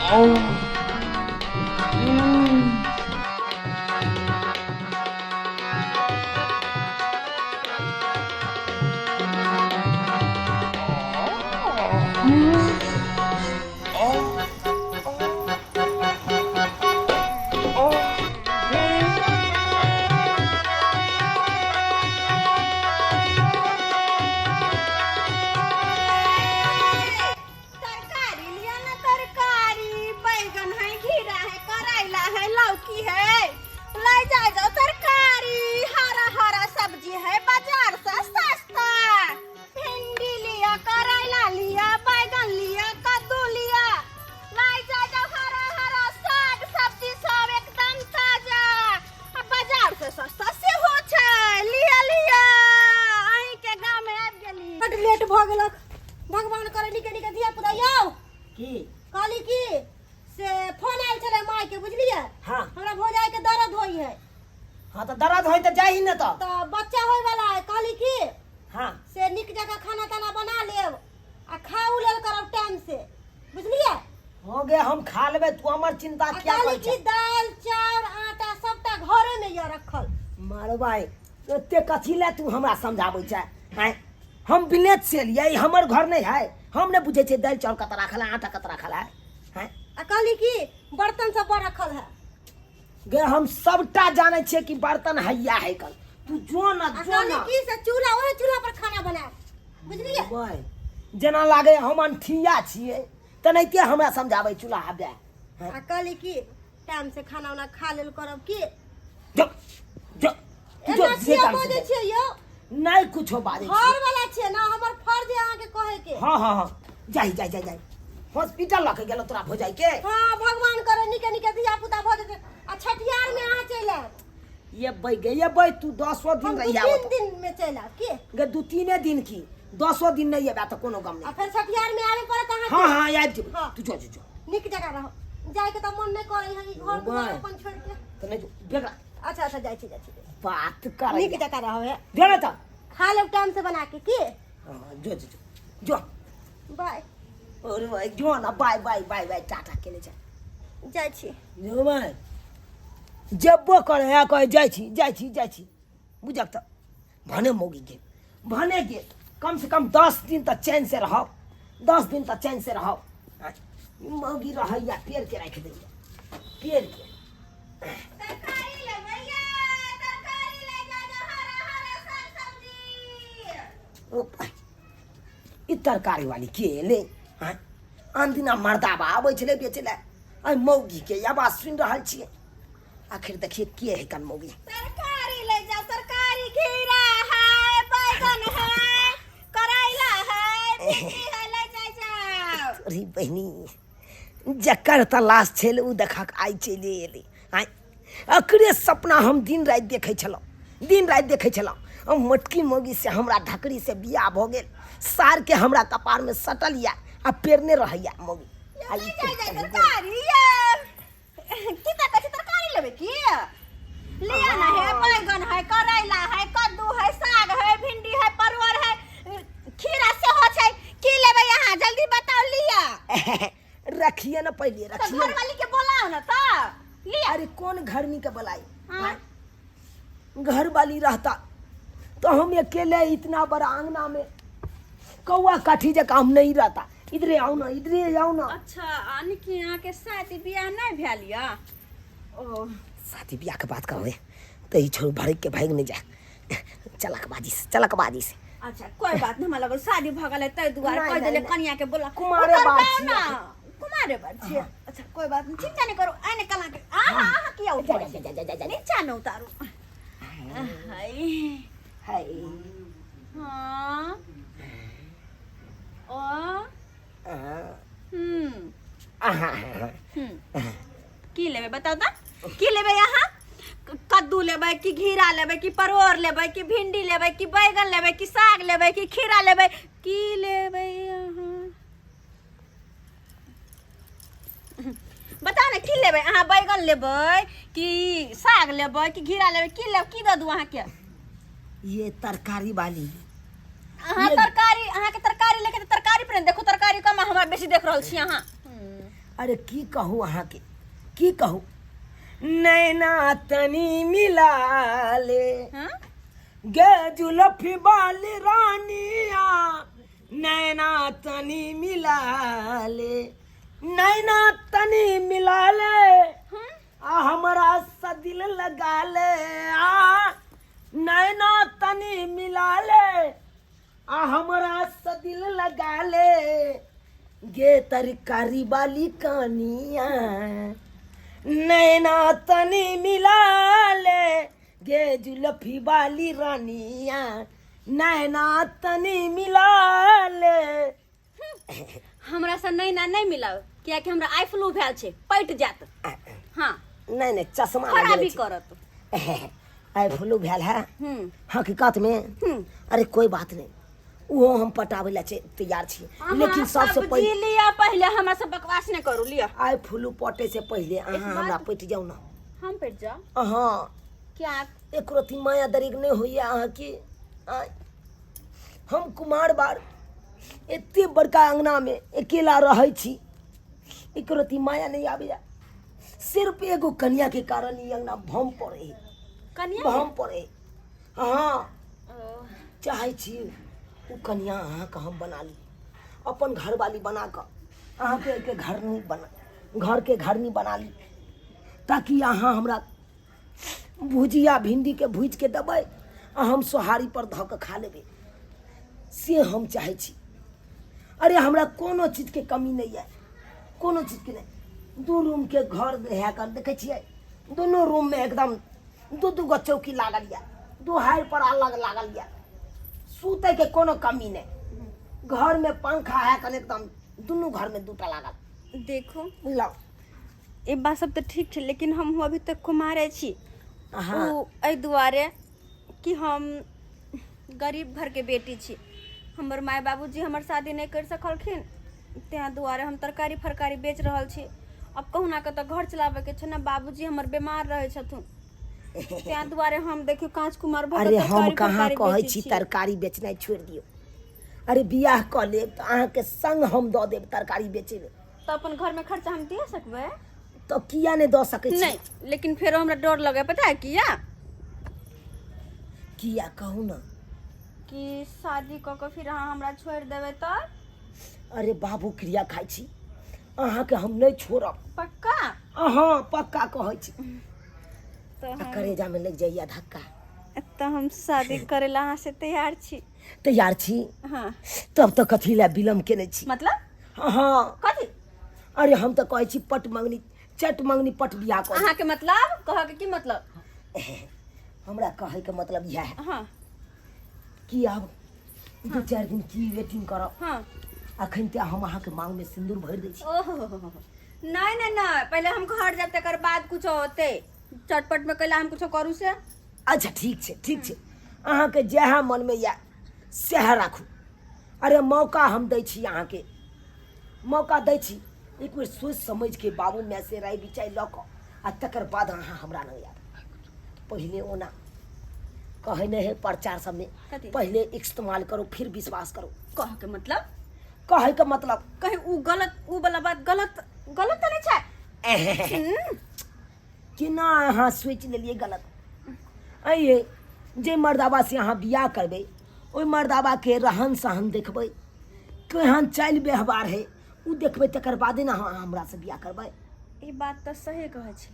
तरकारी लिया ना तरकारी, बैगन है, घिरा है, करैला है, लौकी है, ले जाए जाओ तरकारी। हरा हरा सब्जी है, बाजार से सस्ता। भिंडी लिया, करैला लिया, बैगन लिया, कद्दू लिया, ले जाए जाओ। हरा हरा साग सब्जी सब एकदम ताजा आ बाजार से सस्ता सेहो छै। लिया लिया, अहीं के गाँव में आबि गेली। बड लेट भऽ गेलक। भगवान करे नीके नीके धिया पुता। यौ की? कहली की से फोन आयल छलै माय के, बुझलियै? हाँ। हमरा भौजाई के दर्द होइ है। हाँ, तऽ दर्द होइ तऽ जाही ने तऽ। तऽ बच्चा होय वाला है। कहली की हाँ से नीक जकाँ खाना ताना बना लेब आ खाओ लेल करब टाइम से, बुझलियै? हो गया, हम खा लेबै, तू हमर चिंता आ किया कहली करै की छै? दालि चाउर आटा सबटा घरे में यऽ रखल। मारो भाई, एते कथी ले तू हमरा समझाबै छै? आँय, हम विलेज से एलियै, ई हमर घर नहि है? हम नहि बुझै छियै दालि चाउर कतऽ राखल है, आटा कतऽ राखल है? आँय? आ कहली की बर्तन सब बड़ रखल है। गे, हम सबटा जानै छियै कि बर्तन हैया है कल। तू जो ना, आ जो कहली ना। की से चूल्हा, ओहे चूल्हा पर खाना बनायब, बुझलियै? भाई, जेना लागे हम अनठिया छियै तेनाहिते हमरा समझाबै चूल्हा हबे। आ कहली की टाइम से खाना उना खा लेल करब की। जो जो तू जो। एना जे किया काम से बजै जा। छियै यौ? नहि कुछो बाजै घर छियै। वाला छियै ना, हमर फर्ज है अहाँके कहे के। हाँ हाँ हाँ, जाई जाई जाई जाई। हॉस्पिटल लऽ के गेलो तोरा भौजाई के? हाँ, भगवान करे नीके नीके धिया पुता भऽ जेतै आ छठियार में अहाँ चलि आयब। ये बै गे, ये बै, तू दसो दिन हम दू रहिया तीन ओतऽ। दिन में चलि आयब की। गे, दू तीने दिन की, दसो दिन नहि एबे तऽ कोनो गम आ नहि। फेर छठियार में आबे पड़त अहाँके। हाँ हाँ, आबि जेबै। हाँ। तू जो जो जो। नीक जगह रहो, जायके तऽ मन नहि करै है ई घर दुआर बाय। अपन छोड़ि के। तऽ नहि जो बेगरा। अच्छा अच्छा, जाइ छी जाइ छी। बात कर। नीक जकाँ रहो हे। जो ने तऽ। खा लेब टाइम से बना के की। हाँ, जो जो जो जो। बाय। अरे भाई, जो ना, बाय बाय बाय बाय, टाटा केने छै। जाइ छी। जो भाई, जेबो करे है कहे जाइ छी जाइ छी जाइ छी। बुझक तऽ भने मौगी गेल भने गेल, कम से कम 10 दिन तऽ चैन से रहब, 10 दिन तऽ चैन से रहब। आँय, ई मौगी रहैया पेड़ के राखि दैया पेड़ के। तरकारी लेबै ये, तरकारी ले जा जो, हरा हरा साग सब्जी। ओ भाइ, ई तरकारी वाली के एलै? आँय, आन दिना मर्दाबा आबै छलै बेचै लए, आइ मौगी के आवाज सुनि रहल छियै। आखिर देखिए के है कन मौगी। तरकारी ले जाओ तरकारी, खीरा है, बैगन है, करैला है, भिंडी है, ले जाए जाओ। अरे बहिनी, जकर तलाश छल ओ देखक आइ चलि एलै। आँय, अकरे सपना हम दिन राति देखै छलहुँ, दिन राति देखै छलहुँ। हम मोटकी मौगी से हमरा ढकरी से बियाह भऽ गेल, सारके हमरा कपारमे सटल यऽ आ पेरने रहैया मौगी। आ ले ई जाए जाए तरकारी ये। की तकै छी? तरकारी लेबै की? लिया ना है, बैगन है, करैला है, कद्दू है, साग है, भिंडी है, परवल है, खीरा सेहो छै। की लेबै अहाँ? जल्दी बताउ, लिया। रखिए ना पहले। तऽ रखिए। घर वाली के बोलाओ ना तऽ लिया। अरे, कौन घरनी के बुलाई? हाँ? घर वाली रहता तो हम अकेले इतना बड़ा आंगना में कौआ काठी जका हम नहीं रहता। इधरे आओ ना, इधरे आओ ना। अच्छा, यानी कि अहाँके शादी बियाह नहि भेल यऽ? ओ शादी ब्याह के बात करबे तो ई छोड़ भड़क के भाग नहीं जाए, चलकबाजी से, चलकबाजी से। अच्छा, कोई बात नहीं। हमरा लगल शादी भऽ गेलै ताहि दुआरे नहि, कहि नहि, देले नहि। कनिया के बोला। कुमारे उतरबाउ बात ना। छियै। कुमारे बात छियै। अच्छा, कोई बात नहीं, चिंता नहीं करू। आने कला के आहा आहा किया उठबै? जा, जा, जा, जा, जा। नीचा न उतारू। हाय। हाय। हाँ, ओ हम्म। आहा। हम्म, की लेबै बताउ तऽ, की लेबै अहाँ? कद्दू लेबै कि घिरा लेबै कि परोड़ लेबै कि भिंडी लेबै कि बैगन लेबै कि साग लेबै कि खीरा लेबै? की लेबै अहाँ बताउ ने, की लेबै अहाँ? बैगन लेबै कि साग लेबै कि घिरा लेबै? की लेबै? की दऽ दू अहाँके? ये तरकारी वाली। अहाँ तरकारी, अहाँके तरकारी लेके तऽ तरकारी पर ने देखू, तरकारी कम हमरा बेसी देख रहल छी अहाँ। अरे की कहू अहाँके, की कहू, नैना तनी मिला ले हाँ? गे जुलफी बाली रानिया, नैना तनी मिला ले, नैना तनी मिला ले, हाँ? आ हमरा से दिल लगा ले, आ नैना तनी मिला ले, आ हमरा से दिल लगा ले गे तरकारी वाली कनिया, नैना तनी मिला ले गे जुल्फी वाली रानिया, नैना तनी मिला ले। हमरा से नैना नहीं मिलाओ, कियाकि हमरा आई फ्लू भेल छै, पटि जात। हाँ। नहीं नहीं, चश्मा खराबी लगेले छी। करत। आई फ्लू भेल है? हम्म। हकीकत में? हम्म। अरे कोई बात नहीं, ओहो हम पटाबै ला तैयार छी, लेकिन सबसे सब्जी पहिले लिअ, पहिले हमरा से बकवास नहीं करू, लिअ। आई फ्लू पटे से पहिले अहाँ बात- हमरा पटि जाउ ना। हम पटि जाउ? अहाँ। क्या? एक रति माया दरिग नहीं होइए अहाँके? आँय, हम कुमार बार एते बड़का अंगना में अकेला रहै छी, एक रति माया नहीं आबैया। सिर्फ एगो कनिया के कारण ई अंगना भम पड़े है। कनिया? भम पड़े है। हाँ। ओ, चाहै छी ओ कनिया अहाँके हम बना ली, अपन घरवाली बना कऽ अहाँके के घर नहीं बना, घर के घर नहीं बना ली, ताकि अहाँ हमरा भुजिया भिंडी के भूजि के देबै आ हम सोहारी पर धऽ कऽ खा लेबै, से हम चाहै छी। अरे हमरा कोनो चीजके कमी नहि यऽ, कोनो चीजके नहि। दू रूमके घर रहै कऽ देखै छियै, दुनू रूममे एकदम दू दू गो चौकी लागल यऽ, दुहारि पर अलग लागल यऽ, सुतैके कोनो कमी नहि। घरमे पंखा है कन एकदम दुनू घरमे दूटा लागल। देखू, बुझलहुँ? ई बात सब तऽ ठीक छै, लेकिन हम अभी तक कुमारे छी। हाँ। ओ एहि दुआरे कि हम गरीब घरके बेटी छी, हमर माय बाबूजी हमर शादी नहि करि सकलखिन, तेँ दुआरे हम तरकारी फरकारी बेच रहल छी। अब कहुना कऽ तऽ घर चलाबैके छै ने, बाबूजी हमर बीमार रहै छथुन, तेँ दुआरे हम देखियौ काँच कुमार भऽ कऽ अरे हम तरकारी कहाँ फरकारी कहै बेचै छी तरकारी बेचनाइ छोड़ि दियौ। अरे बियाह कऽ लेब तऽ अहाँके संग हम दऽ देब तरकारी बेचै लए। तऽ अपन घरमे खर्चा हम दे सकबै? तऽ किया नहि दऽ सकै छी? नहि, लेकिन फेरो हमरा डर लगै, पता है किया? किया, कहू ने। कि शादी कऽ कऽ फिर अहाँ हमरा छोड़ि देबै तऽ? अरे बाबू क्रिया खाइ छी, अहाँके हम नहि छोड़ब। पक्का? अहाँ पक्का कहै छी। तऽ आ हम करेजामे लागि जाइए धक्का। तऽ हम शादी करै लए अहाँ से तैयार छी। तैयार छी? हाँ। तब तऽ कथी लए विलम्ब केने छी? मतलब? हाँ। कथी? अरे हम तऽ कहै छी पट मंगनी चट मंगनी पट बियाह कर। अहाँके मतलब कहके की मतलब? हमरा कहैके मतलब इएह है हाँ। कि आब दू चारि दिन की वेटिंग करब? हाँ। अखन तऽ हम अहाँके मांगमे सिन्दूर भरि दै छी। ओहो, नहीं नहीं नहीं, पहले हम घर जाब तकर बाद कुछ होते, चटपट में कैला हम कुछो करू से। अच्छा ठीक छै, ठीक छै, अहाँके जएह मनमे यए सएह राखू। अरे मौका हम दै छी अहाँके, मौका दै छी, एक बेर सोचि समझिके बाबू माय से राय विचार लऽ कऽ आ तकर बाद अहाँ हमरा लग आयब। पहिले ओना कहै नहि है प्रचार सबमे, कथी? पहिले इस्तेमाल करो फिर विश्वास करो। कह के मतलब? कहै के मतलब कहीं उ गलत, उ वाला बात गलत, गलत तऽ नहि छै? केना अहाँ सोचि लेलियै गलत? अइए जे मर्दाबा से अहाँ बियाह करबै ओहि मर्दाबाके रहन सहन देखबै, केहन चालि व्यवहार है ओ देखबै, तकर बादे ने अहाँ हमरासँ बियाह करबै। ई बात तऽ सही कहै छी,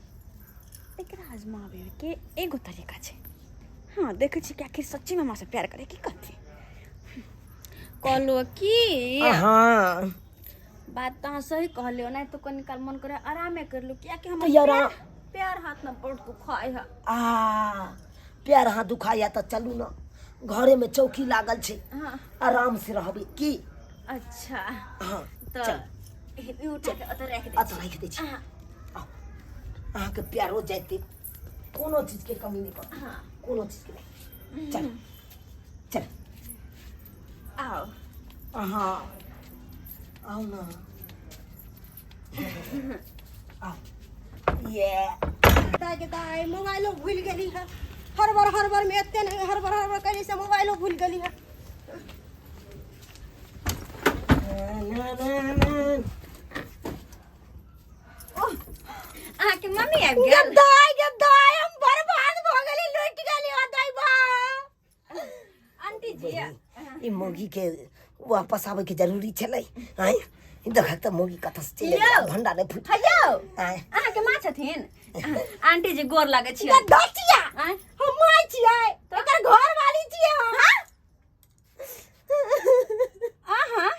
एकरा आजमाबै के एगो तरीका छै। हाँ, देखै छी कि आखिर सच्ची में हमरा से प्यार करे की कथी। कहलो की हाँ। बात तऽ अहाँ सही कहलियो, नहीं तो कनी काल मन करे आरामे कर लू, कियाकि हमर तऽ यार प्यार हाथ में बहुत दुखाय है। आ पैर हाथ दुखाया तऽ चलू ने, घरे में चौकी लागल छै। हाँ। आराम से रहबै की। अच्छा। हाँ। तऽ चल। ई उठा के ओतऽ राखि दै अतऽ छी। राखि दै छी। हाँ। आउ, अहाँके प्यारो जाइते कोनो चीजके कमी नहि पड़त। हाँ। कोनो चीजके नहि। चल चल। आउ। अहाँ आउ ने, आउ ये। दाय के दाय, मोबाइलो भूलि गेली है। हड़बड़ हड़बड़ में एते नहि हड़बड़ हड़बड़ करी से मोबाइलो भूलि गेली है। ना, ना, ना। अहाँके मम्मी आबि गेल। दाई गे दाई, हम बर्बाद भऽ गेली, लुटि गेली ओ दाई बा। आंटी जी, ई मौगी के वापस आबै के जरूरी छलै। आँय, देखक तऽ मौगी कतऽ से चलि गेलै, यौ। भंडा नहि फूट। हेयौ, आँय। अहाँके माँ छथिन? आंटी जी, गोर लागै छी। गदचिया। आँय? हम माय छियै, एकर घर वाली छियै हम। अहाँ?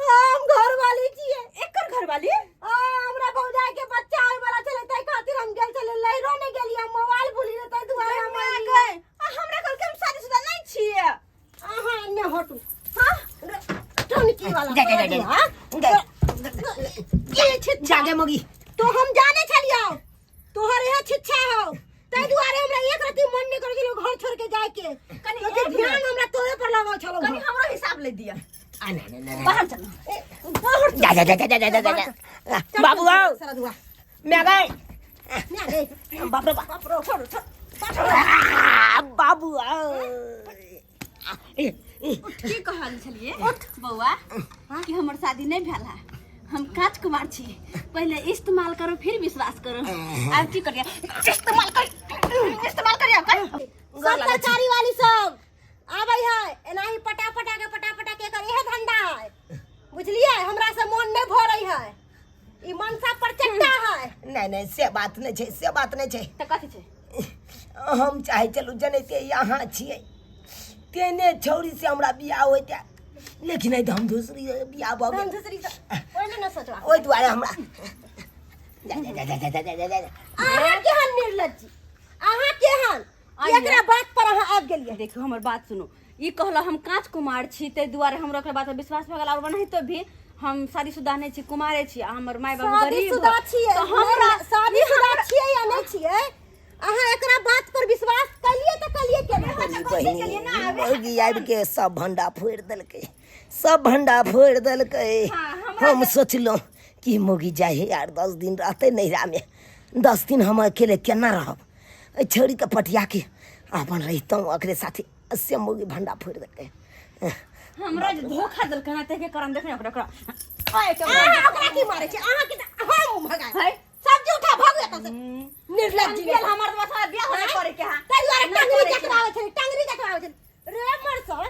हम घर वाली छियै। एकर घरवाली? आ, हमरा भौजाई के बच्चा आवे वाला छलै, ताहि खातिर हम गेल छलै। लैरो नहि गेलियै हम, मोबाइल भूलि गेलै, ताहि दुआरे हम माय एलियै। गए, आ हमरा कहलकै हम शादीशुदा नहि छियै। अहाँ एन्ने हटू। हाँ, टनकी वाला। जा, जा, जा, जा। हाँ? जा। ये छिच्छा। जागे मौगी। तो हम जाने छलियौ तोहर इहे छिच्छा हौ, ताहि दुआरे हमरा एक रत्ती मन नहि करै छलौ घर छोड़ के जाय के। कनी क्योंकि एक ध्यान मिनट। हमरा तोरे पर लगल छलौ। कनी हमरो हिसाब ले दिअ। आ, ना ना ना ना। बाहर चलू, बाहर चलू। जा जा जा जा जा जा जा जा। बाबू आओ। सरदुआ। मैं गए। मैं गए। बाप रे बाप। बाप रे, छोड़ो छोड़ो। आ, बाबू आओ। ए, ए, की कहल छलिए बौआ कि हमर शादी नहीं भेल है, हम कांच कुमार छी। पहले इस्तेमाल करो फिर विश्वास करो। आब की करिए? इस्तेमाल कर, इस्तेमाल करिए कर। सब तरकारी वाली सब आबै है, एनाही पटा पटा के, पटा पटा के। एकर इहे धंधा है, बुझलिए? हमरा से मन नहीं भरै है, ई मनसा पर चट्टा है। नहीं नहीं, से बात नहीं छै, से बात नहीं छै। तऽ कथी छै? हम चाहे चलू जनैते यहाँ छियै तेने छौड़ी से हमरा बियाह होइते, लेकिन आइ तऽ हम दूसरी बियाह भऽ हम गेल। दूसरी से ओहिले न सोचवा। ओहि दुआरे हमरा जा जा जा जा जा जा जा जा। अहाँ केहन निर्लज्ज, अहाँ केहन कि आइए। एकरा बात पर अहाँ आबि गेलियै? देखियौ, हमर बात सुनू। ई कहला हम कांच कुमार छी, ताहि दुआरे हमरा ओकरा बात पर विश्वास भऽ गेल। और ओनाहितो भी हम शादीशुदा नहि छी, कुमारे छी आ हमर माय बाबू गरीब। शादीशुदा छियै? तऽ हमरा शादीशुदा छियै या नहि छियै, अहाँ एकरा बात पर विश्वास कलियै तऽ कलियै केना? बहिनी, मौगी आबि के सब भंडा फोड़ि देलकै, सब भंडा फोड़ि देलकै। हम सोचलहुँ कि मौगी जाइ है यार, 10 दिन रहतै नैहरामे, 10 दिन हम अकेले केना रहब? एहि छौड़ीके पटिया के अपन रहितहुँ ओकरे साथे। से मौगी भंडा फोड़ि देलकै। हमरा जे धोखा देलकै ना, ताहिके कारण देखने ओकरा ओकरा अहाँ ओकरा की मारै छी? अहाँ के तऽ हम भगाय है। सब्जी उठा, भागू एतऽ से, निर्लज्ज। बियाह हमर बसा बियाह होने करे के हां। ताहि दुआरे ना टंगरी करै के। जतवाबै छलै, टंगरी जतवाबै छलै रे मरसर।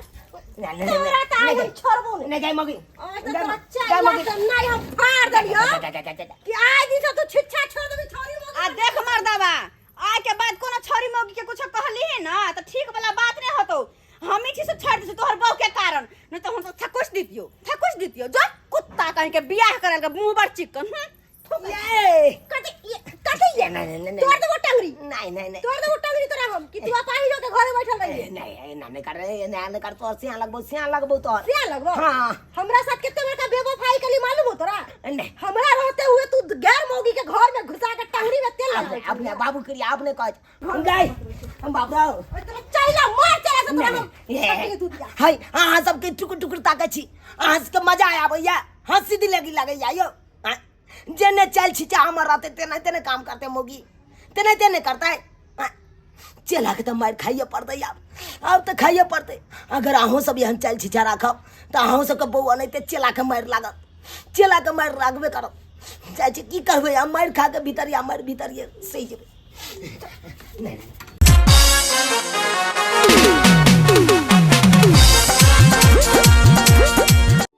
नहि, नहि, तोरा तऽ आइ हम छोड़बो नहि। नहि जाइ मौगी। आज तऽ जा, तोरा जा चारि मौगी। से नहि हम फाड़ देलियौ जा, जा, जा, जा, जा। कि आइ दिन से तू छिच्छा छोड़ देबी छोरी मौगी। आ देख मर्दाबा, आइ के बाद कोनो छोरी मौगी के कुछो कहली है ना तऽ ठीक वाला बात नहीं होतो। हम ही छी से छोड़ दै तोहर बहू के कारण, नहीं तो हम तो थकुच दितियो, थकुच दितियो। जो कुत्ता कहीं के बियाह करल के मुंह बड़ चिकन। ये कथी ये, कथी ये? नहीं नहीं नहीं। तोड़ देबो टंगरी। नहीं नहीं नहीं। तोड़ देबो टंगरी तोरा हम कि तू अपाहिज होके घरे बैठल रही। नहीं नहीं नहीं कर रहे, नहीं नहीं कर। तोहर सिया लगबो, सिया लगबो तोहर। सिया लगबो? हाँ। हमरा साथ कितने बड़का बेवफाई कली, मालूम हो तोरा? नहीं। हमरा रहते हुए तू गैर मौगी के घर में घुसा के टंगरी में तेल अपने लगा। अपने बाबू करिया, अपने कह हम गए, हम बाबू राव। ओए तोरा चैला मार, चला से तोरा हम ये कट्टी के दूध दिया। हाय, अहाँ सबके टुकुर टुकुर ताकै छी, अहाँ सबके मजा आबैया, हंसी दिल लगी लगैया यौ। आँय, जेने चल छिचा हमर रहते तेना तेने काम करते मोगी, तेने तेने करते। आँय, चेला के तऽ मारि खाइए पड़तै आब, आब तऽ खाइए पड़तै। अगर अहूँ सब एहन चल छिचा राखब तऽ अहूँ सबके बौआ नहि तऽ चेलाके मारि लागत, चेलाके मारि लागबे करत। जाइ छी, की करबै आब? मारि खा कऽ भीतरिया मारि भीतरिये सहि जेबै। नहि।